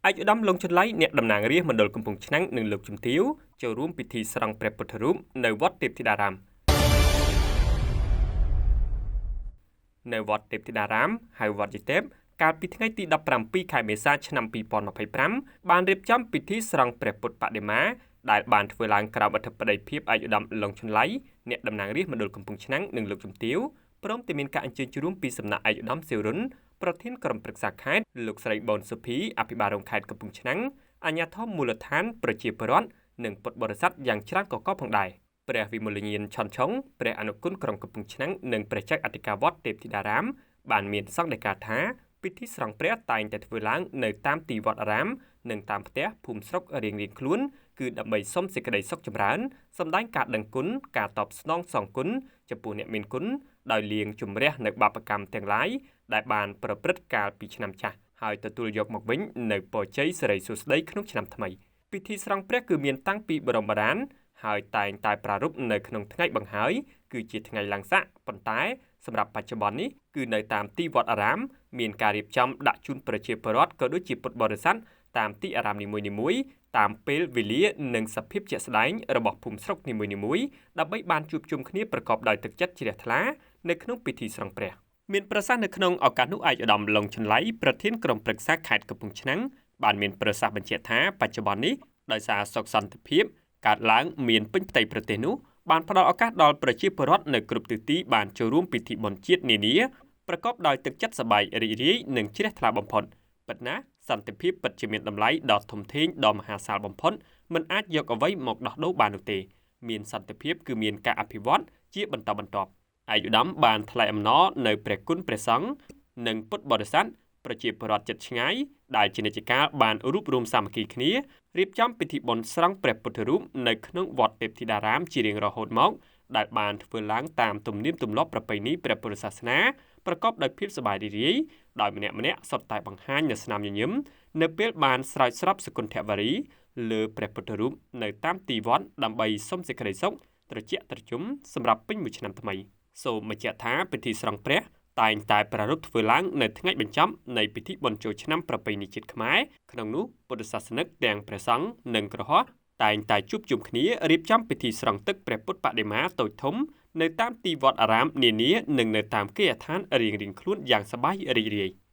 ឯកឧត្តមលងជុនឡៃអ្នកតំណាងរាស្ត្រមណ្ឌលកំពង់ឆ្នាំងនិងលោកជំទាវចូលរួមពិធីស្រង់ព្រះពុទ្ធរូបនៅវត្តទេពធីតារាមនៅវត្តទេពធីតារាមហៅវត្តយទេពកាលពីថ្ងៃទី17ខែមេសាឆ្នាំ2025បានរៀបចំពិធីស្រង់ព្រះពុទ្ធបដិមាដែលបានធ្វើឡើងក្រោមអធិបតីភាពឯកឧត្តមលងជុនឡៃអ្នកតំណាងរាស្ត្រមណ្ឌលកំពង់ឆ្នាំងនិងលោកជំទាវព្រមទាំងមានការអញ្ជើញចូលរួមពីសំណាក់ឯកឧត្តមសេវរុនប្រធានក្រុមប្រឹក្សាខេត្តលោកស្រីប៊ុនសុភីអភិបាលរងខេត្តកំពង់ឆ្នាំងអាជ្ញាធរមូលដ្ឋានប្រជាពលរដ្ឋនិងពុទ្ធបរិស័ទយ៉ាងច្រើនកកផងដែរព្រះវិមលញាណឆនឆុងព្រះអនុគុណក្រុងកំពង់ឆ្នាំងនិងព្រះចៅអធិការវត្តទេពធីតារាមបានមានសង្ឃដីកាថាពិធីស្រង់ព្រះតែងតែធ្វើឡើងនៅតាមទីវត្តអារាមនិងតាមផ្ទះភូមិស្រុករៀងៗខ្លួនគឺដើម្បីសុំសេចក្តីសុខចម្រើនសម្ដែងការដឹងគុណការតបស្នងសងគុណចំពោះអ្នកមានគុណដោយលាងជម្រះនៅបាបកម្មទាំងឡាយដែលបានប្រព្រឹត្តកាលពីឆ្នាំចាស់ហើយទទួលយកមកវិញនៅពរជ័យសិរីសួស្តីក្នុងឆ្នាំថ្មីពិធីស្រង់ព្រះគឺមានតាំងពីបរមបុរាណហើយតែងតែប្រារព្ធនៅក្នុងថ្ងៃបង្ហើយគឺជាថ្ងៃឡើងស័កប៉ុន្តែសម្រាប់បច្ចុប្បន្ននេះគឺនៅតាមទីវត្តអារាមមានការរៀបចំដាក់ជូនប្រជាពលរដ្ឋក៏ដូចជាពុទ្ធបរិស័ទតាមទីអារាមនីមួយៗតាមពេលវេលានិងសភាពជាក់ស្ដែងរបស់ភូមិស្រុកនីមួយៗដើម្បីបានជួបជុំគ្នាប្រកបដោយទឹកចិត្តជ្រះថ្លានៅក្នុងពិធីស្រង់ព្រះមានប្រសាសន៍នៅក្នុងឱកាសនោះឯកឧត្តមលងជុនឡៃប្រធានក្រុមប្រឹក្សាខេត្តកំពង់ឆ្នាំងបានមានប្រសាសន៍បញ្ជាក់ថាបច្ចុប្បន្ននេះដោយសារសុខសន្តិភាពកើតឡើងមានពេញផ្ទៃប្រទេសនោះបានផ្ដល់ឱកាសដល់ប្រជាពលរដ្ឋនៅគ្រប់ទិសទីបានចូលរួមពិធីបុណ្យជាតិនានាប្រកបដោយទឹកចិត្តសប្បាយរីករាយនិងជ្រះថ្លាបំផុតពិតណាស់សន្តិភាពពិតជាមានតម្លៃដ៏ធំធេងដ៏មហាសាលបំផុតមិនអាចយកអ្វីមកដោះដូរបាននោះទេមានសន្តិភាពគឺមានការអភិវឌ្ឍជាបន្តបន្ទាប់ឯកឧត្តមបានថ្លែងអំណរនៅព្រះគុណព្រះសង្ឃនិងពុទ្ធបរិស័ទប្រជាពលរដ្ឋចិត្តឆ្ងាយដែលជានិច្ចកាលបានរួបរวมសាមគ្គីគ្នារៀបចំពិធីបុណ្យស្រង់ព្រះពុទ្ធរូបនៅក្នុងវត្តទេពធីតារាមជារៀងរហូតមកដែលបានធ្វើឡើងតាមទំនៀមទម្លាប់ប្រពៃណីព្រះពុទ្ធសាសនាប្រកបដោយភាពសប្បាយរីករាយដោយម្នាក់ៗសុទ្ធតែបង្ហាញនូវស្នាមញញឹមនៅពេលបានស្រោចស្រពសុគន្ធវរីលើព្រះពុទ្ធរូបនៅតាមទីវត្តដើម្បីសុំសេចក្តីសុខត្រជាក់ត្រជុំសម្រាប់ពេញមួយឆ្នាំថ្មីសូមបញ្ជាក់ថាពិធីស្រង់ព្រះតែងតែប្រារព្ធធ្វើឡើងនៅថ្ងៃបញ្ចប់នៃពិធីបុណ្យចូលឆ្នាំប្រពៃណីជាតិខ្មែរក្នុងនោះពុទ្ធសាសនិកទាំងព្រះសង្ឃនិងគ្រហស្ថតែងតែជួបជុំគ្នារៀបចំពិធីស្រង់ទឹកព្រះពុទ្ធបដិមាតូចធំនៅតាមទីវត្តអារាមនានានិងនៅតាមគេហដ្ឋានរៀងៗខ្លួនយ៉ាងសប្បាយរីករាយ។